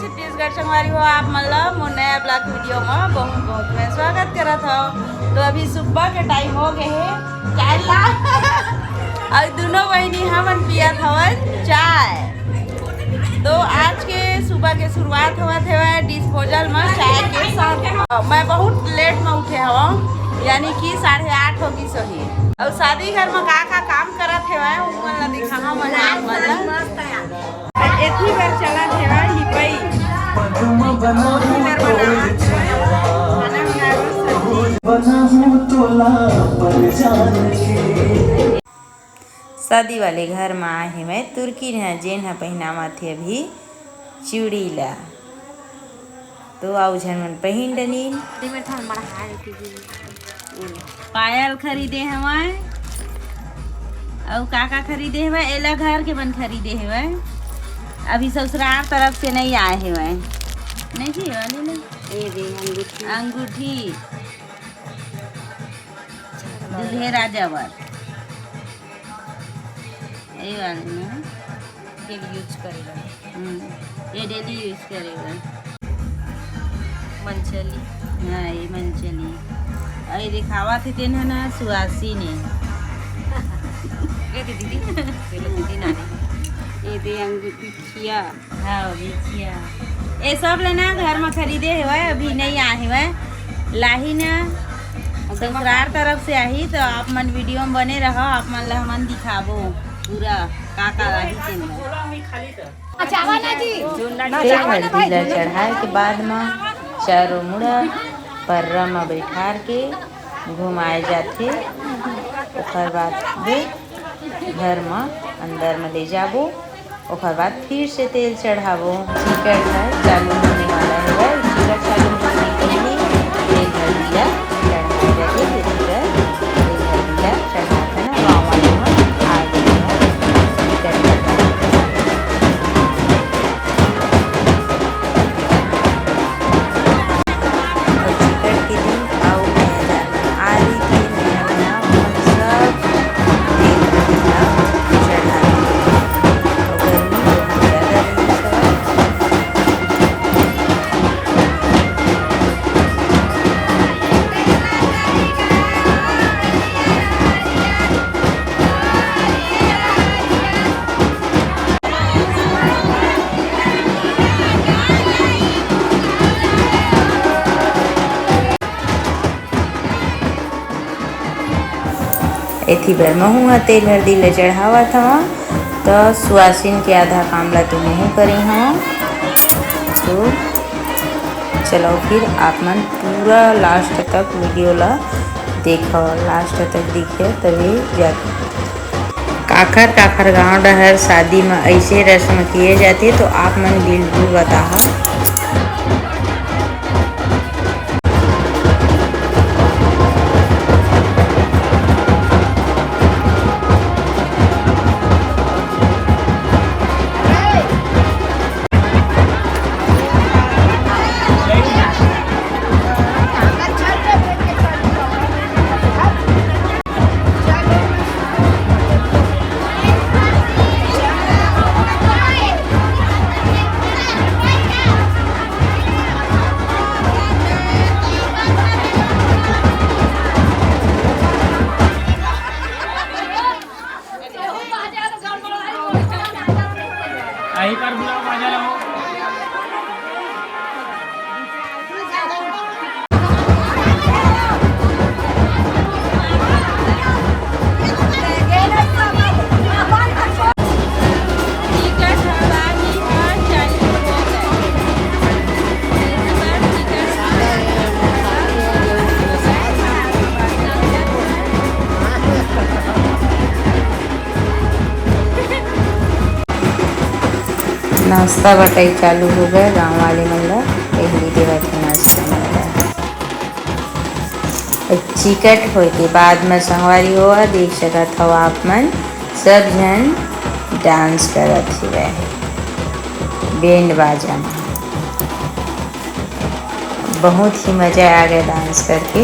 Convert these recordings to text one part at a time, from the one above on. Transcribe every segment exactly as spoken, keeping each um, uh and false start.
छत्तीसगढ़ संगवारी हो, आप मन ला मोर नया ब्लॉग वीडियो में बहुत बहुत मैं स्वागत करत हव। तो अभी सुबह के टाइम हो गए हे, चाय ला अउ दोनों बहिनी हमन पियत हवन चाय। तो आज के सुबह के शुरुआत होवत हवय डिस्पोजल में चाय के साथ। मैं बहुत लेट में उठे हवं, यानी कि साढ़े आठ हो गिस होही। अउ शादी घर में का का काम करत हवय, उमन ला दिखाहा मैं आप मन ला। एथी बर चलत हेवय लिपई। ओथी बर बनावत हेवय खाना बनाए बर सब्जी। शादी वाले घर म आए हेवय तुर्की न, जेन ह पहिनावत हे अभी चूड़ी ला। तो आऊ झन मन पहिन डनिन। पायल खरीदे हवय, अउ का का खरीदे हवय, एला घर के मन खरीदे हवय। अभी ससुराल तरफ से नहीं आए हवय, नहीं जी, वाले नहीं। ए दे अंगूठी। अंगूठी। दूल्हे राजा बर। ए वाले ना। डेली यूज करे बर। हम्म, ये डेली यूज करे बर। मनचली। हाँ, ये मनचली। अरे दिखावा थे तेन है ना, सुहासी ने। ये दे दीदी, ये लो दीदी नानी। ये दे अंगूठिया। हाँ, बिछिया। ये सब लेना घर में खरीदे हेवय, अभी नहीं आए हेवय, लाही ना। ससुराल तरफ से आही, तो आप मन वीडियो में बने रहो, आप मन ला हमन दिखाबो पूरा का का लाही तेन ला। तेल हल्दी ला चढ़ाए के बाद म चारों मुड़ा पर्रा म बैठार के घुमाए जाथे। ओकर बाद दे घर म अंदर म ले जाबो। ओकर बाद फिर से तेल चढ़ाबो। चिकट ह चालू होने वाला हवय। चिकट चालू होने के लिए तेल हल्दी ला चढ़ाए जाथे। तेल हल्दी ला चढ़ाथन, गाँव वाले मन आ गे हे चिकट करना। अउ चिकट के दिन अउ नया जाना। आदि के नया नया हमन सब देवता ला चढ़ाथे। अउ गर्मी बहुत ज्यादा रहिस हवय। एथी बर महूँ ह तेल हरदी ल चढ़ावत हवं, त सुवासिन के आधा काम ल तो महूँ करे हवं। तो चलो फिर आप मन पूरा लास्ट तक वीडियो ल देखो, लास्ट तक दिखे तभी जाके काखर काखर गांव डहर शादी म अइसे रस्म किए जाथे, तो आप मन बिल्कुल बताहा। आही पर बुलाओ, बाजा लगाओ। नाश्ता बटाई चालू हो गए, गांव वाले मन ला पहली देवत के नाश्ता मिल रहा है। चिकट होय के बाद म संगवारी हो, देख सकत हव आप मन, सब झन डांस करत हेवय बैंड बाजा म। बहुत ही मजा आ गया डांस करके।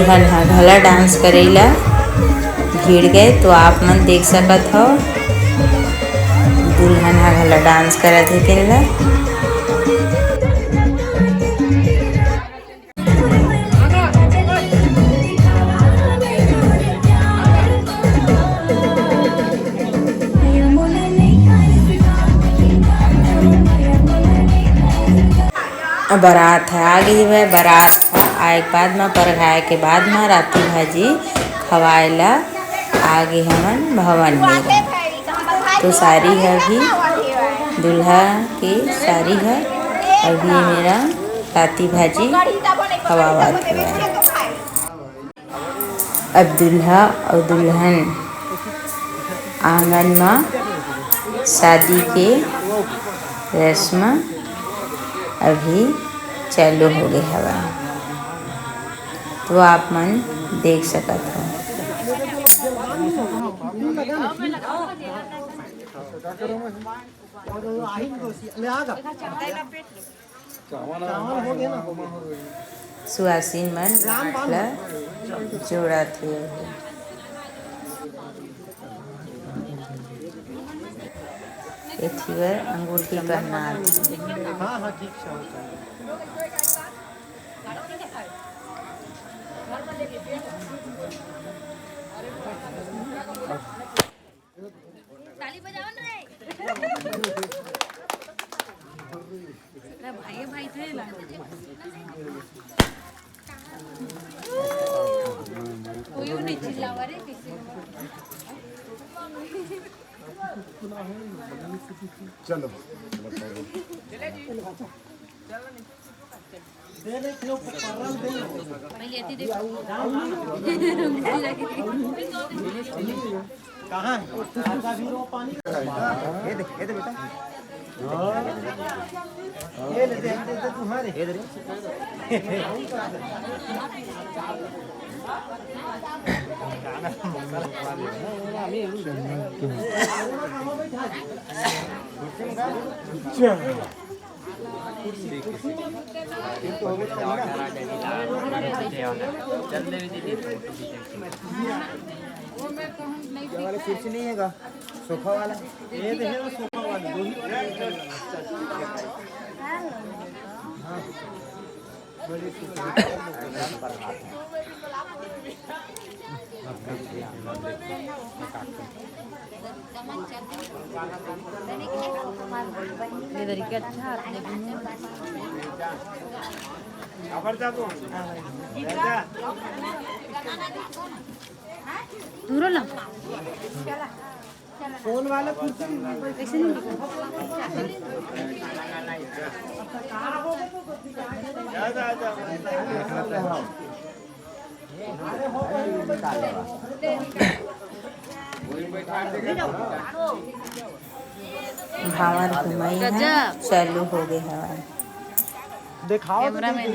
दुल्हन ह घला डांस करे ला भिड़ गे, तो आप मन देख सकत हव, दुल्हन ह घला डांस करत हे तेन ला। अब बारात ह आ गे हवय। बारात ह आए के बाद म, परघाए के बाद म राती भाजी खवाए ला आ गे हवन भवन में। तो सारी ह भी, दूल्हा के सारी ह अभी मेरा राती भाजी खवावत हवय। अब दूल्हा अउ दुल्हन आंगन म शादी के रस्म अभी चालू हो गे हवय, तो आप मन देख सकत हव। सुवासिन मन हाथ ला जोड़त हे। एथी बर अंगूठी पहनात हे। ताली बजाओ ना रे। अरे भाई, भाई थे ला। कोई नहीं चिल्लावा रे किसी को। चलो। पहले एती देखो। कहाँ है? ये दे, ये दे बेटा। ये ले, दे, दे, दे, तुम्हारे। ये दे रे। अच्छा। ये वाला कुर्सी नहीं है का? सोफा वाला? ये तो है, सोफा वाला, दो ही। हाँ। इधर के अच्छा हाथ में घूमो। दूर ला। फोन वाला कुर्सी में बैठ। ऐसे नहीं। भांवर के मई ह गजब। चालू हो गे हवय। दिखाओ तो कैमरा मैन।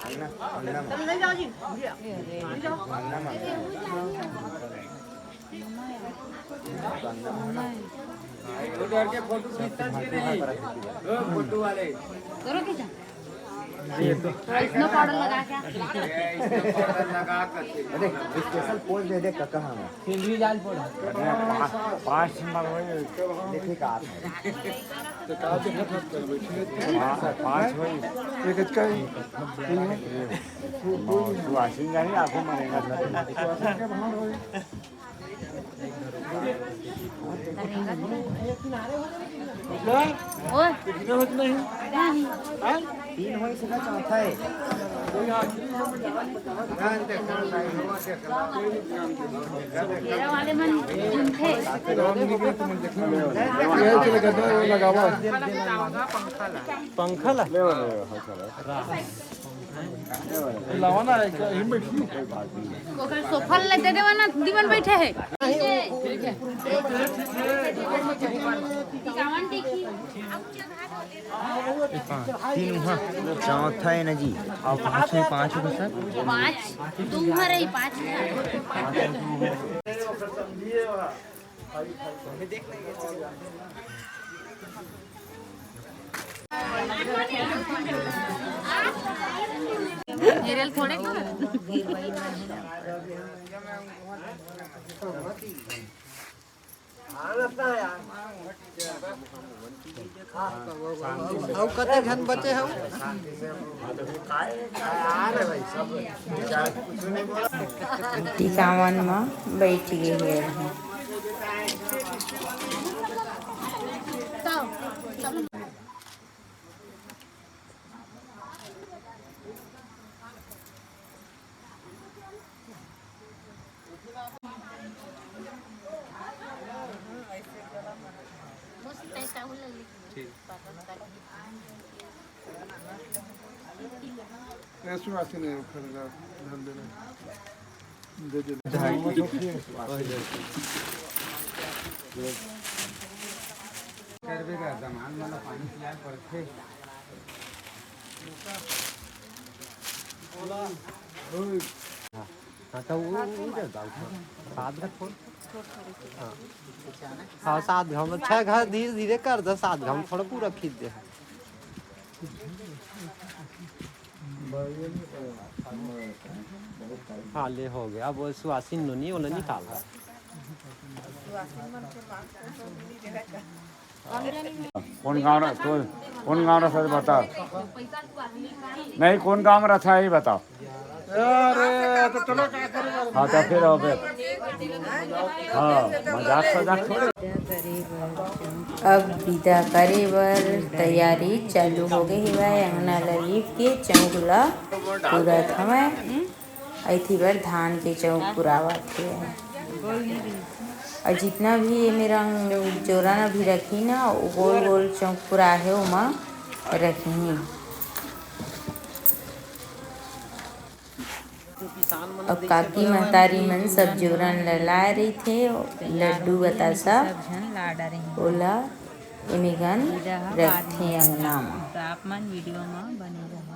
अंगना, अंगना में। अंगना में। उधर के फोटो खींचता कि नहीं? ओ, फोटो वाले। करो खींचा। स्नो पाउडर लगा के। अरे, स्पेशल पोज दे दे, कका हम। सिंदरी जाल पोडा। पाँच, पाँच नंबर हो। देखिए का हाथ है। पाँच, पाँच हो। एक अच्छा ही। सुहासिन जानी आंखों मारेगा। ओए। तीन होई, इसका चौथा है। तेरा वाले मन थे। ये चले गद्दा लगावा। पंखा ला। लावा ना, एक हिम बैठी। ओकर सोफा ले दे देवा ना, दीवन बैठे है। तीन वहाँ। चौथा है ना जी। और पाँच है, पाँच हो सर। पाँच। तुम हर ही पाँच। मेरे लिए थोड़े कर। अउ कते झन बचे हव? टिकावन म बैठ गे हे। ऐसे आके नहीं उखड़ रहा, ध्यान देना। दे दे। करबे का, जमान वाला पानी पिलाए पड़थे। हाँ, तो वो, वो दे दाऊ, हाँ। सात घंटे फोन। हाँ। हाँ, सात घंटे, छह घंटे धीरे धीरे कर दे, सात घंटे थोड़ा पूरा खींच दे। हाँ, ले हो गया। अब वो सुहासिन लो नहीं, वो निकाल रहा। कौन गांव रह-, कौन, कौन गांव रह, सच बताओ। नहीं, कौन गांव में रह था, ये बताओ। अरे, तो चलो, क्या करें? हाँ, तो फिर हो गए। हाँ, मजाक सजाक थोड़े। अब विदा करे बर तैयारी चालू हो गई हवय। अंगना ल लीप के चौक ल पूरत हवय। अइथी बर धान के चौक पुरावत हे। अउ जितना भी ये मेरा जोरन अभी रखी ना, वो गोल गोल चौक पुरा हे, ओमा रखी। अउ काकी महतारी मन सब जोरन ल लाए रहिथे, लड्डू बतासा, ओला एमेगन रखथे अंगना म। तो आप मन वीडियो म बने रहव।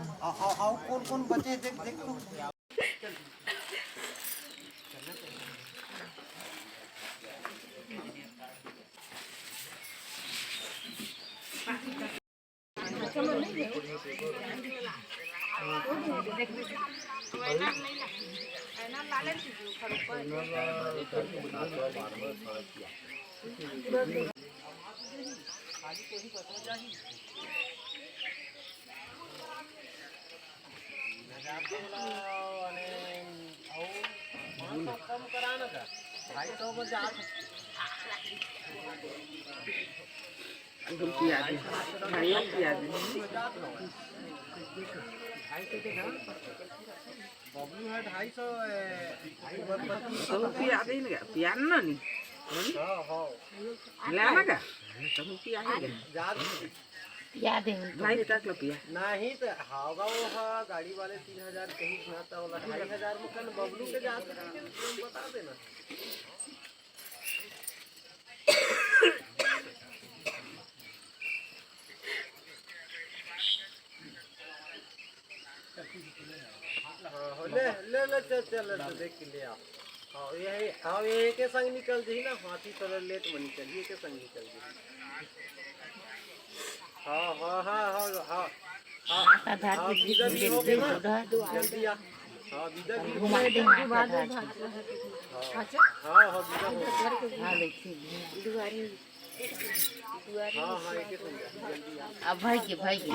बबलू है ढाई सौ, ए, तो पिया दे ना, पिया ना नी। हाँ, हाँ। लेना का? तो पिया ही दे। याद है उनको। ढाई तक लो पिया। नहीं तो होगा वो, हाँ, गाड़ी वाले तीन हजार कहीं ना, तो वाला ढाई हजार में कल बबलू के जाते थे, तुम बता देना। हाँ, हाँ, ले, ले, ले, चल, चल, ले, देख के ले आओ। हाँ, यही, हाँ, ये एक संग निकल जाही ना, हाथी थोड़ा लेट में निकल, ये एक संग निकल जाही। हाँ, हाँ, हाँ, हाँ, हाँ। हाँ, हाँ, विदा भी हो गया ना? जल्दी आ। हाँ, विदा भी हो गया। हाँ, हाँ, विदा हो गया। हाँ, हाँ, एक एक संग, जल्दी आ। अब भाई के, भाई के।